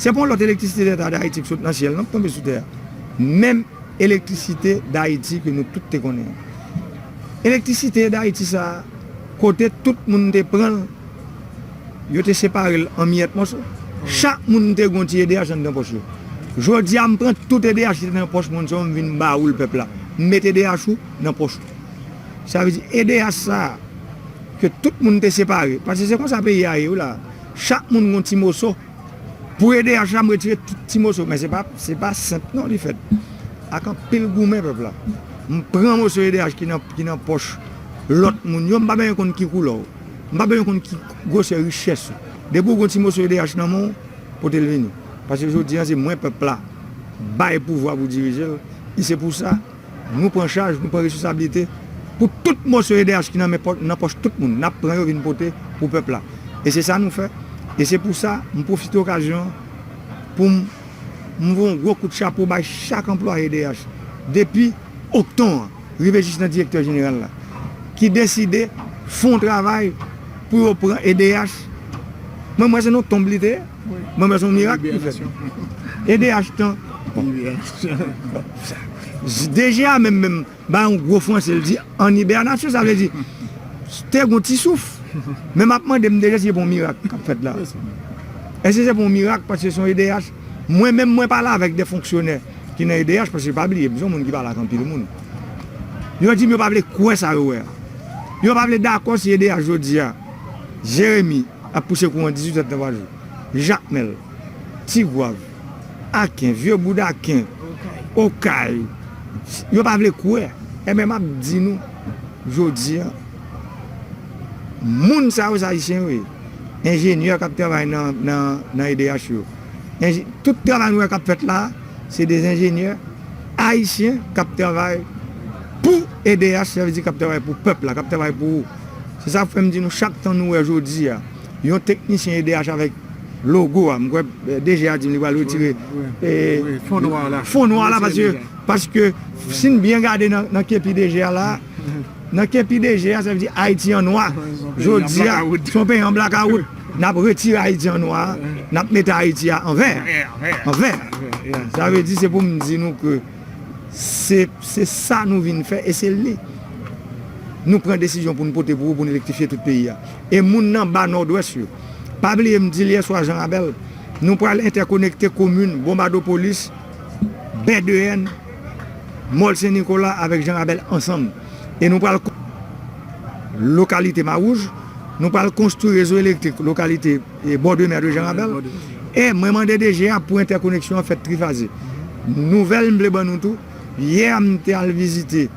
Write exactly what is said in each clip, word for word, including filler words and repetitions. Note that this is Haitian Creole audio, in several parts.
Se pa yon lòt elektrisite Leta Dayiti k sot nan syèl non k tonbe sou tè a. Menm elektrisite Dayiti ke nou tout te konnen an. Elektrisite Dayiti sa a, kote tout moun te pran l, yo te separe l an miyèt mòso. Chak moun te gen yon ti E D H anndan pòch yo. Jodi a, m pran tout E D H ki te nan pòch moun sa yo, m vin ba ou l, pèp la. M met E D H ou nan pòch ou. Sa vle di, E D H sa a, ke tout moun te separe. Paske se konsa peyi a ye wi la. Chak moun gen yon ti moso. Pou E D H la, m retire tout ti moso. Men se pa, se pa senp non li fèt. Ak anpil goumen pèp la. M pran moso E D H ki nan, ki nan pòch lòt moun yo. M pa bezwen konn ki koulè w. M pa bezwen konn ki gwosè richès ou. Depi w gen yon ti moso E D H nan men w, pote l vini. Paske jodi a, se mwen pèp la bay pouvwa pou dirije l. E se pou sa, nou pran chaj, nou pran responsablite pou tout moso E D H ki nan men pò-, nan pòch tout moun. N ap pran yo vin pote pou pèp la. E se sa nou fè. E se pou sa, m pwofite okazyon an pou m, m voye yon gwo kout chapo bay chak anplwaye E D H. Depi Okton an, rive jis nan direktè jeneral la, ki deside fè yon travay pou yo pran E D H. Mwen, mwen se nan tonb li te ye. Mwen, mwen se yon mirak ki fèt. E D H tan. Bon. D G a menm, menm, ba yon gwo franse, l di, an ibènasyon, sa vle di, te gon ti souf. Men m ap mande m D G si se pa yon mirak k ap fèt la. Èske se pa yon mirak paske se yon E D H? Mwen menm, mwen pale avèk de fonksyonè ki nan E D H, paske pa bliye, m se yon moun ki pale ak anpil moun. Yo di m yo pa vle kwè sa yo wè a. Yo pa vle dakò si E D H jodi a, Jeremi ap pouse kouran dizuit èdtan pa jou. Jakmèl, Tigwav, Aken, Vye Boud Aken, Okay. Yo pa vle kwè. Enben, m ap di nou, jodi a, moun sa yo, se Ayisyen yo ye. Enjenyè k ap travay nan, nan, nan E D H yo. Enje-, tout travay nou wè k ap fèt la, se de enjenyè ayisyen k ap travay pou E D H, sa vle di k ap travay pou pèp la, k ap travay pou ou. Se sa k fè m di nou, chak tan nou wè jodi a, yon teknisyen E D H avèk logo a, m kwè, eh, D G a di m li pral retire, eh, fon nwa la, paske, paske si n byen gade nan, nan kepi D G a la, nan kepi D G a, sa vle di Ayiti an nwa. Jodi a, se yon peyi an blakawout. N ap retire Ayiti an nwa, n ap mete Ayiti a an vè. An vè. Sa vle di, se pou m di nou ke se, se sa nou vin fè e se li. Nou pran desizyon pou n pote pou ou, pou n elektrifye tout peyi a. E moun nan ba Nòdwès yo. Pa bliye m di l yè swa, Jan Rabèl, nou pral entèkonekte komin Bonbadopolis, Bèdeyèn, Mòl Sen Nikola avèk Jan Rabèl ansanm. E nou pral kon-, lokalite Mawouj, nou pral konstwi rezo elektrik lokalite, e, bò de mè de Jan Rabèl. E mwen mande D G a pou entèkoneksyon an fèt trifaze. Nouvèl m vle ban nou tou, yè a m te al vizite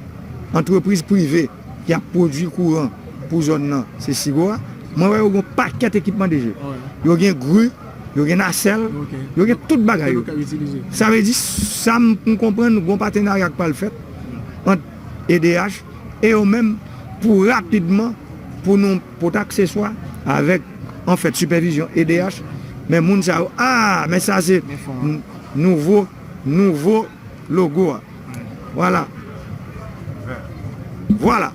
antrepriz prive ki ap pwodui kouran pou zòn nan, se Sigo a. Mwen wè yo gen yon pakèt ekipman D G. Yo gen gri, yo gen nasèl, yo gen tout bagay yo. Sa vle di, sa m, m konprann, gon patenarya k pral fèt ant E D H e yo menm pou rapidman, pou nou pot akseswa avèk, anfèt, sipèvizyon E D H. Men moun sa yo, a, men sa se n-, nouvo, nouvo logo a. Vwala. Vwala.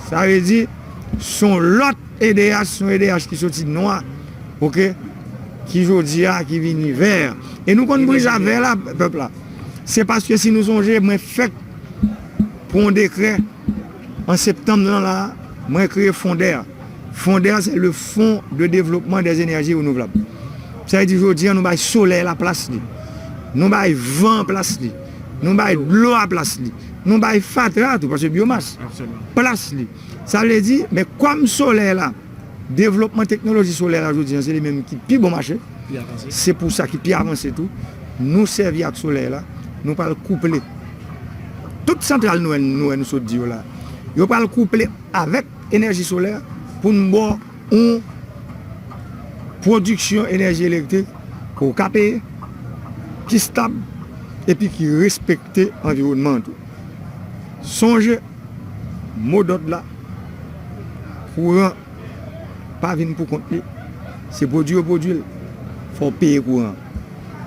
Sa vle di, se yon lòt E D H, se yon E D H ki soti nwa, oke, ki jodi a, ki vini vè. E nou konn briz a vè la, pèp la. Se paske si nou sonje, mwen fèk pran yon dekrè an septanm nan la, mwen kreye Fondè. Fondè, c'est le Fonds de Développement des Énergies Renouvelables. Sa vle di, jodi a, nou bay solèy la plas li. Nou bay van an plas li. Nou bay dlo a plas li. Nou bay fatra tou, paske byomas, plas li. Sa vle di, men kòm solèy la, devlopman teknoloji solèy la jodi a, se li menm ki pi bon mache. Se pou sa ki pi avanse tou. Nou sèvi ak solèy la, nou pral kouple tout santral nou wè, nou wè nou sot di yo la. Yo pral kouple avèk enèji solè pou n ba w yon pwodiksyon enèji elektrik ke w ka peye, ki stab, epi ki respekte anviwònman an tou. Sonje, mo dòd la, kouran pa vin pou kont li. Se pwodui yo pwodui l. Fò w peye kouran an.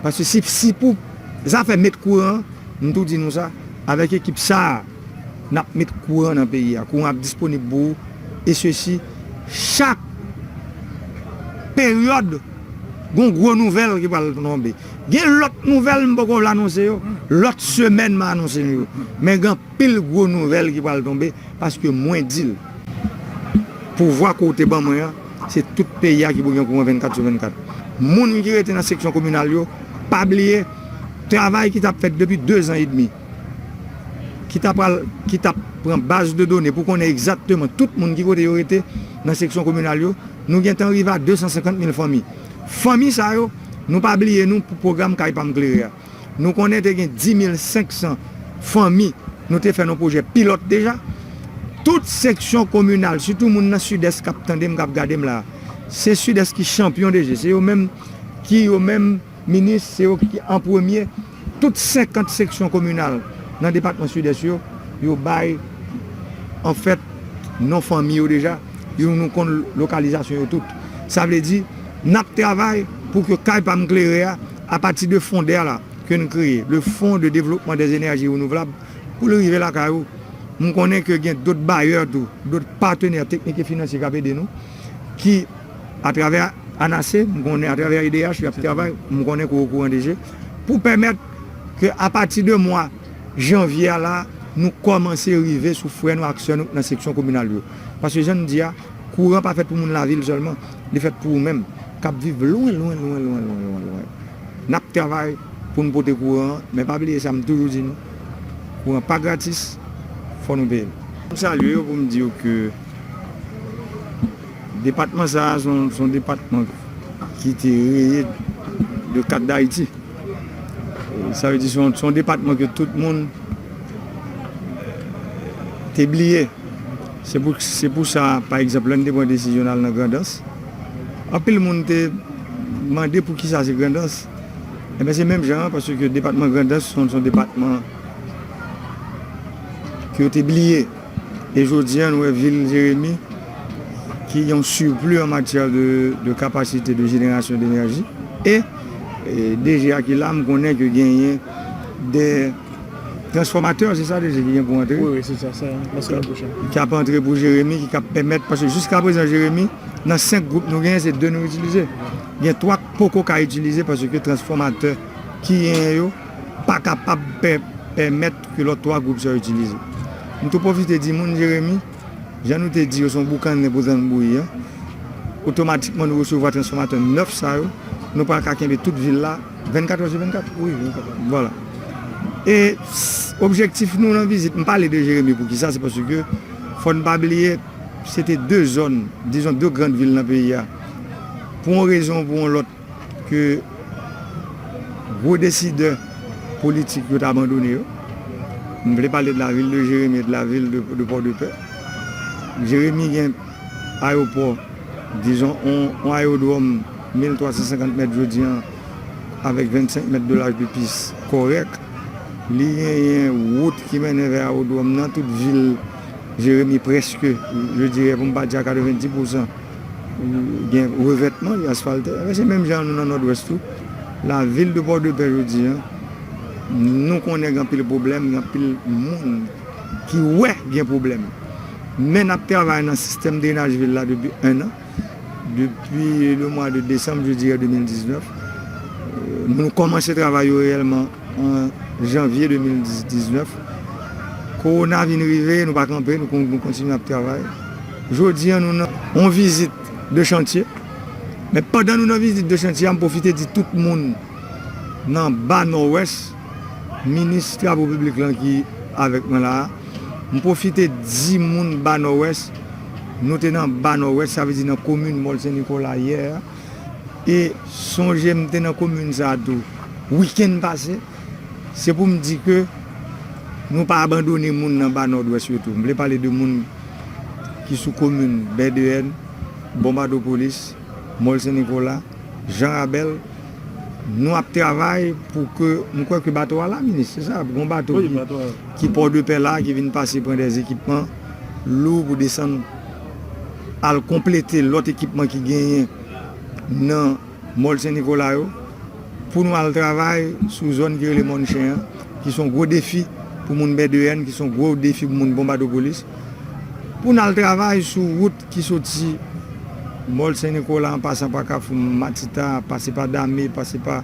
Paske si, si pou zafè met kouran an, m tou di nou sa, avèk ekip sa a, n ap met kouran nan peyi a. Kouran ap disponib pou ou. E sesi, chak peryòd Gon gwo nouvèl ki pral tonbe. Gen lòt nouvèl m poko vle anonse yo. Lòt semèn m a anonse nou yo. Men gen anpil gwo nouvèl ki pral tonbe paske mwen di l. Pouvwa ke w te ban mwen an, se tout peyi a ki pou gen kouran vennkat sou vennkat. Moun ki rete nan seksyon kominal yo, pa bliye travay ki t ap fèt depi dezan edmi, ki t ap pral, ki t ap pran baz de done pou konnen egzakteman tout moun ki kote yo rete nan seksyon kominal yo, nou gentan rive a de san senkant mil fanmi. Fanmi sa yo, nou pa bliye nou pou pwogram Kay Pa M Klere a. Nou konnen te gen dis mil senk san fanmi, nou te fè nan pwojè pilòt deja. Tout seksyon kominal, sitou moun nan Sidès k ap tande m, k ap gade m la, se Sidès ki chanpyon deja. Se yo menm ki, yo menm, minis, se yo ki an premye. Tout senkant seksyon kominal nan depatman Sidès yo, yo bay, anfèt, non fanmi yo deja. Yo, nou konn lokalizasyon yo tout. Sa vle di, n ap travay pou ke Kay Pa M Klere a, apati de fondè la ke n kreye, le Fonds de Développement des Énergies Renouvelables, pou l rive lakay ou. M konnen ke gen dòt bayè tou, dòt patenè teknik e finansye k ap ede nou, ki, atravè ANACE, m konnen, atravè E D H, y ap travay, m konnen ke w okouran deja, pou pèmèt ke apati de mwa janvye a la, nou kòmanse rive sou frè nou ak sè nou nan seksyon kominal yo. Paske jan n di a, kouran pa fèt pou moun lavil sèlman, li fèt pou ou menm k ap viv lwen, lwen, lwen, lwen, lwen, lwen, lwen. N ap travay pou n pote kouran an, men pa bliye sa m toujou di nou, kouran pa gratis, fò nou peye l. M salye yo pou m di yo ke depatman sa a se yon, se yon depatman ki te reye de kat Dayiti. Sa vle di se yon, se yon depatman ke tout moun te bliye. Se pou, se pou sa, pa egzanp, lè n te pran desizyon n al nan Grandans, anpil moun te mande poukisa se Grandans. Enben, se menm jan an, paske depatman Grandans se yon, se yon depatman ke yo te bliye. E jodi a, nou wè vil Jeremi ki gen yon sipli an matyè de, de kapasite de jenerasyon de enèji. E, e D G a ki la, m konnen ke genyen de transfòmatè, se sa, D G, ki gen pou antre? Wi, wi, se sa, sa, nan semèn pwochèn. Ki ap antre pou Jeremi, ki ap pèmèt, paske jiska prezan, Jeremi, nan senk gwoup nou genyen, se de nou itilize. Gen twa k poko ka itilize, paske transfòmatè ki genyen yo pa kapab pè-, pèmèt ke lòt twa gwoup sa yo itilize. M tou pwofite di moun Jeremi, jan nou te di yo se yon boukannen pou zann bouyi an, otomatikman nou resevwa transfòmatè nèf sa yo, nou pral ka kenbe tout vil la vennkat è sou vennkat. Wi, vennkat è. Vwala. E s-, objektif nou nan vizit, m pale de Jeremi poukisa, se paske fò n pa bliye, se te de zòn, dizon de grann vil nan peyi a. Pou yon rezon ou pou yon lòt, ke gwo desidè politik yo t abandone yo. M vle pale de la ville de Jérémie et de la ville de, de Port-de-Paix. Jeremi gen ayewopò, dizon, on, on ayewodwòm mil twa san senkant mèt jodi an, avèk vennsenk mèt de laj de pis kòrèk. Li genyen wout ki mennen vè ayewodwòm nan, tout vil Jeremi prèske, je dirais, pou m pa di a katrevenndis pousan, gen revètman, li asfalte. Ebyen, se menm jan nou nan Nòdwès tou. Lavil de Pòdepè jodi a, nou konnen gen anpil pwoblèm, gen anpil moun ki wè gen pwoblèm. Men n ap travay nan sistèm drenaj vil la depi en an. Depi le mwa de desanm, je dirais, de mil diznèf. Euh, nou kòmanse travay yo reyèlman an janvye de mil diznèf. Kowona vin rive, nou pa kanpe, nou kon-, nou kontinye ap travay. Jodi a, nou nan yon vizit de chantye. Men pandan nou nan vizit de chantye a, m pwofite di tout moun nan Ba Nòdwès, minis travo piblik lan ki avèk mwen la a, m pwofite di moun Ba Nòdwès, nou te nan Ba Nòdwès, sa vle di nan komin Mòl Sen Nikola yè a. E sonje m te nan komin sa a tou wikenn pase. Se pou m di ke nou pa abandone moun nan Ba Nòdwès yo tou. M vle pale de moun ki sou komin Bèdeyèn, Bonbadopolis, Mòl Sen Nikola, Jan Rabèl. Nou ap travay pou ke, m kwè ke bato a la, minis, se sa, gon bato ki, ki Pòdepè la, ki vin pase pran dè ekipman lou pou desann al konplete lòt ekipman ki genyen nan Mòl Sen Nikola yo, pou nou al travay sou zòn ki rele Mòn Chen an, ki se yon gwo defi pou moun Bèdeyèn, ki se yon gwo defi pou moun Bonbadopolis, pou n al travay sou wout ki soti Mòl Sen Nikola an pasan pa Kafou Matita, pase pa Dame, pase pa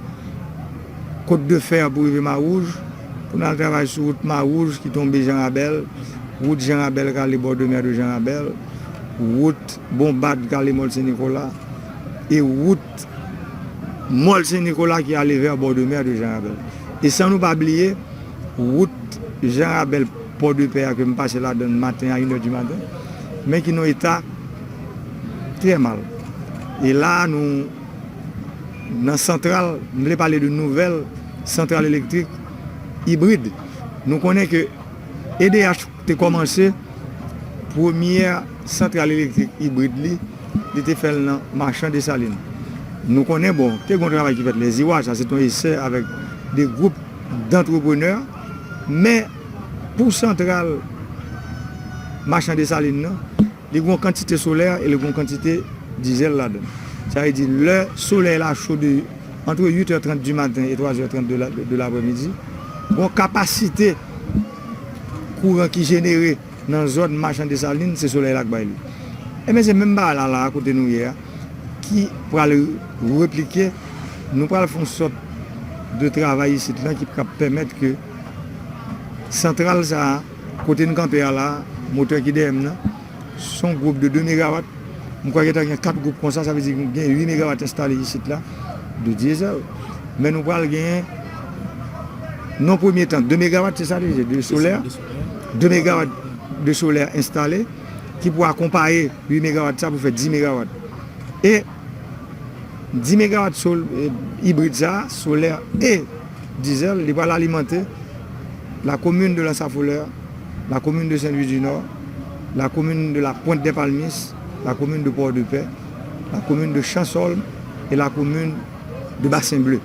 Kot de Fè pou rive Mawouj, pou n al travay sou wout Mawouj ki tonbe Jan Rabèl, wout Jan Rabèl k ale bò de mè de Jan Rabèl, wout Bonbad k ale Mòl Sen Nikola, e wout Mòl Sen Nikola ki ale vè bò de mè de Jan Rabèl. E san nou pa bliye, wout Jan Rabèl Pò de Pè a ke m pase ladan l maten a inè di maten, men ki nan eta trè mal. E la, nou nan santral, m vle pale de nouvèl santral elektrik ibrid. Nou konnen ke E D H te kòmanse premyè santral elektrik ibrid li, li te fè l nan Machan Desalin. Nou konnen, bon, te gen yon travay ki fèt Lèziwa, sa se t yon esè avèk de gwoup d antreprenè, men pou santral Machan Desalin nan, li gen yon kantite solè e li gen yon kantite dizèl ladan l. Sa vle di, lè solèy la cho de entre huit heures trente du matin et trois heures trente de la, de l'après-midi, gen yon kapasite kouran ki jenere nan zòn Machan Desalin, se solèy la k bay li. Ebyen, se menm bagay la, la, kote nou ye a, ki pral replike, nou pral fè yon sòt de travay isit lan ki p ap pèmèt ke santral sa a, kote n kanpe a la, motè ki dèyè m nan, se yon gwoup de de megawat. M kwè gentan gen kat gwoup konsa, sa vle di gen uit megawat enstale isit la, de dyezèl. Men nou pral gen, nan premye tan, de megawat, se sa deja, de solè, de megawat de solè enstale, ki pou akonpaye uit megawat sa pou fè dis megawat. E dis megawat sol, e, ibrid sa, solè e dizèl, li pral alimante la commune de l'Anse à Fleurs, la commune de Saint-Louis du Nord, la commune de la Pointe des Palmistes, la commune de Port-de-Paix, la commune de Chansol et la commune de Bassin Bleu.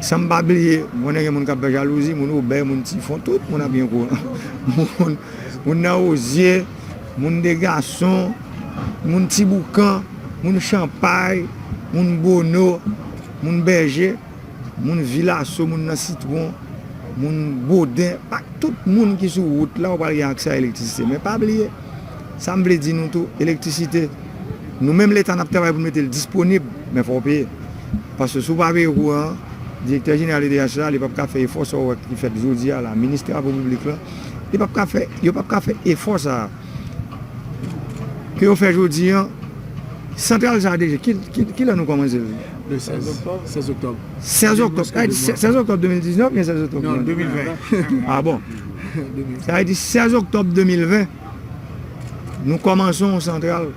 San m pa bliye, m konnen gen moun k ap fè jalouzi, moun Obè, moun Tifon, tout moun ap gen kouran. Moun, moun nan Ozye, moun Degason, moun Tiboukan, moun Chanpay, moun Bono, moun Bèje, moun Vilaso, moun nan Sitwon, moun Boden, pa, tout moun ki sou wout la, ou pral gen aksè a elektrisite. Men pa bliye, sa m vle di nou tou, elektrisite, nou menm Leta n ap travay pou n mete l disponib, men fò w peye. Paske si w pa peye kouran an, direktè jeneral E D H la, li p ap ka fè efò sa w wè ki fèt jodi a la, minis travo piblik lan, li p ap ka fè, yo p ap ka fè efò sa a ke yo fè jodi an. Santral sa a deja, ki, ki, kilè nou kòmanse l? Le sèz. Sèz oktòb. Sèz oktòb. Sèz oktòb de mil diznèf oubyen sèz oktòb? Non, de mil ven. Ah bon. Sa vle di sèz oktòb de mil ven, nou kòmanse yon santral.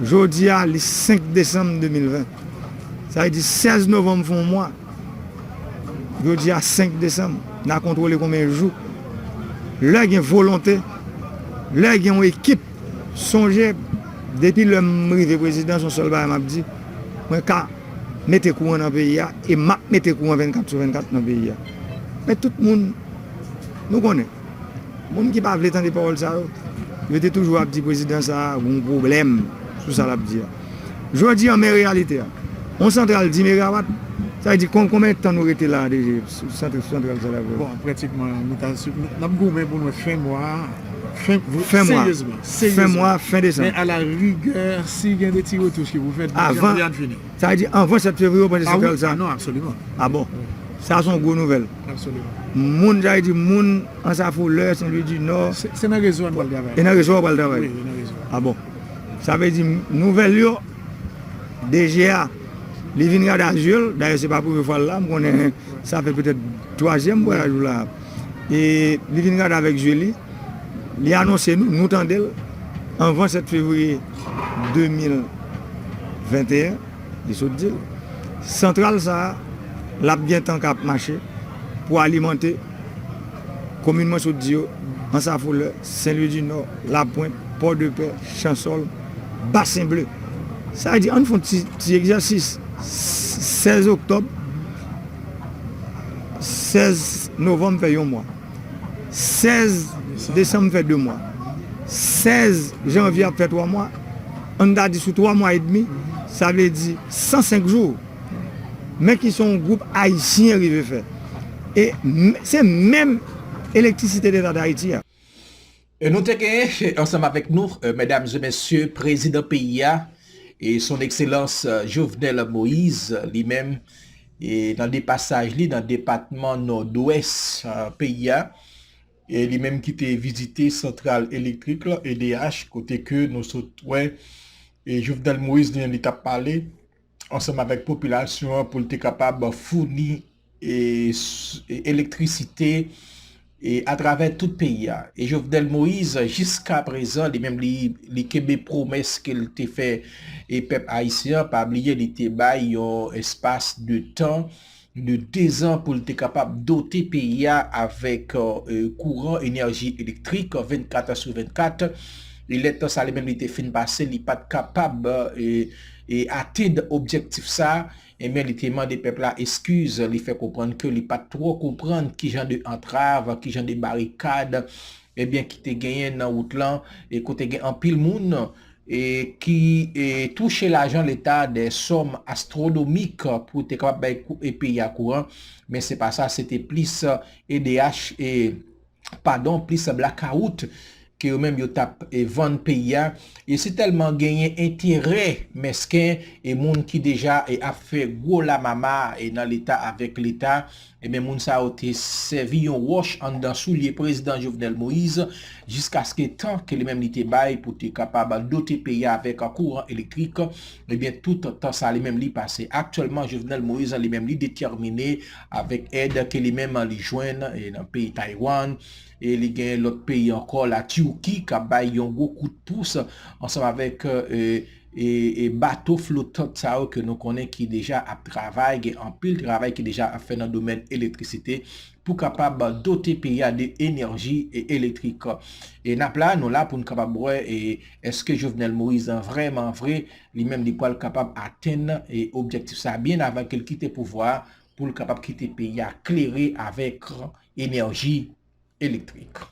Jodi a, li senk desanm de mil ven. Sa vle di sèz novanm fè yon mwa. Jodi a senk desanm, n a kontwole konbyen jou. Lè gen volonte, lè gen yon ekip, sonje, depi lè m rive prezidan, se yon sèl bagay m ap di, mwen ka mete kouran nan peyi a, e m ap mete kouran vennkat sou vennkat nan peyi a. Men tout moun, nou konnen. Moun ki pa vle tande pawòl sa yo, yo te toujou ap di prezidan sa a gon pwoblèm sou sa l ap di a. Jodi an, men reyalite a. Yon santral dis megawat, sa vle di kon-, konbyen tan nou rete la deja sou sant-, santral sa la vre? Bon, pratikman, nou ta, n ap goumen pou nou fen mwa, fen, fen mwa, seryezman, fen seryezman. Mwa, fen desanm. Men a la rigè, si gen de ti retouch ki pou fèt, avan, janvye a fini. Sa vle di anvan sèt fevriye, w panse santral sa? Ah wi, ah non, absoliman. Ah bon? Sa se yon gwo nouvèl. Absoliman. Moun, sa vle di moun Anse à Fleurs, Saint-Louis du Nord. Se, se nan rezo a nou pral travay. E nan rezo a w pral travay? Wi, e nan rezo a. Ah bon. Sa vle di nouvèl yo, D G a, li vin gade a zye l. Dayè, se pa premye fwa l la. M konnen sa fè petèt twazyèm vwayaj ou la. E li vin gade avèk zye li. Li anonse nou, nou tande l anvan sèt fevriye de mil venteyen, li sot di l. Santral sa a, l ap gentan ka ap mache pou alimante komin mwen sot di yo, Anse à Fleurs, Saint-Louis du Nord, Lapwent, Pòdepè, Chansòl, Basen Ble. Sa vle di, ann fè yon ti, ti egzèsis. Sèz oktòb, sèz novanm fè yon mwa. Sèz desanm fè de mwa. Sèz janvye ap fè twa mwa. Ann ta di sou twa mwa edmi, sa vle di san senk jou. Men ki sa yon gwoup ayisyen rive fè. E m-, se menm elektrisite Leta Dayiti a. E nou te genyen ansanm avèk nou, e, medam e mesye, prezidan peyi a, E Son Ekselans, euh, Jovenel Moïse, li menm, e nan de pasaj li nan depatman Nòdwès, euh, peyi a, e li menm ki te vizite santral elektrik la, E D H, kote ke nou sot wè, e Jovenel Moïse, li, li t ap pale ansanm avèk popilasyon an pou l te kapab founi, e, s-, e, elektrisite, e, atravè tout peyi a. E Jovenel Moïse, jiska prezan, li menm li, li kenbe pwomès ke l te fè, e pèp ayisyen an, pa bliye li te bay yon espas de tan de dezan pou l te kapab dote peyi a avèk, e, kouran, enèji elektrik vennkat sou vennkat. E lè tan sa li menm li te fin pase, li pa t kapab, e, e atenn objektif sa, ebyen, li te mande pèp la eskiz, li fè konprann ke li pa t twò konprann ki jan de antrav, ki jan de barikad, ebyen, ki te genyen nan wout lan, e kote gen anpil moun, e ki, e, touche lajan leta, de sòm astwonomik pou te kapab bay kou-, e peyi a kouran, men se pa sa, se te plis, e, E D H, e, padon, plis blakawout ke yo menm yo t ap, e, vann peyi a. E se tèlman genyen enterè mesken e moun ki deja, e, ap fè gwo lamama, e, nan leta avèk leta, ebyen, moun sa yo te sèvi yon wòch anndan soulye prezidan Jovenel Moïse jiskaske tan ke li menm li te bay pou te kapab dote peyi a avèk kouran elektrik. Ebyen, tout tan sa li menm li pase. Aktyèlman, Jovenel Moïse li menm li detèmine avèk èd ke li menm li jwenn, e, nan peyi Taiwan, e li gen lòt peyi ankò, la Turquie, k ap bay yon gwo kout pous ansanm avèk, e, e, e bato flotan sa yo ke nou konnen ki deja ap travay, gen anpil travay ki deja ap fè nan domèn elektrisite pou kapab dote peyi a de enèji, e, elektrik. E n ap la, nou la pou n kapab wè, e, èske Jovenel Moïse vrèman vre, li menm li pral kapab atenn, e, objektif sa byen avan ke l kite pouvwa a, pou l kapab kite peyi a klere avèk enèji elektrik.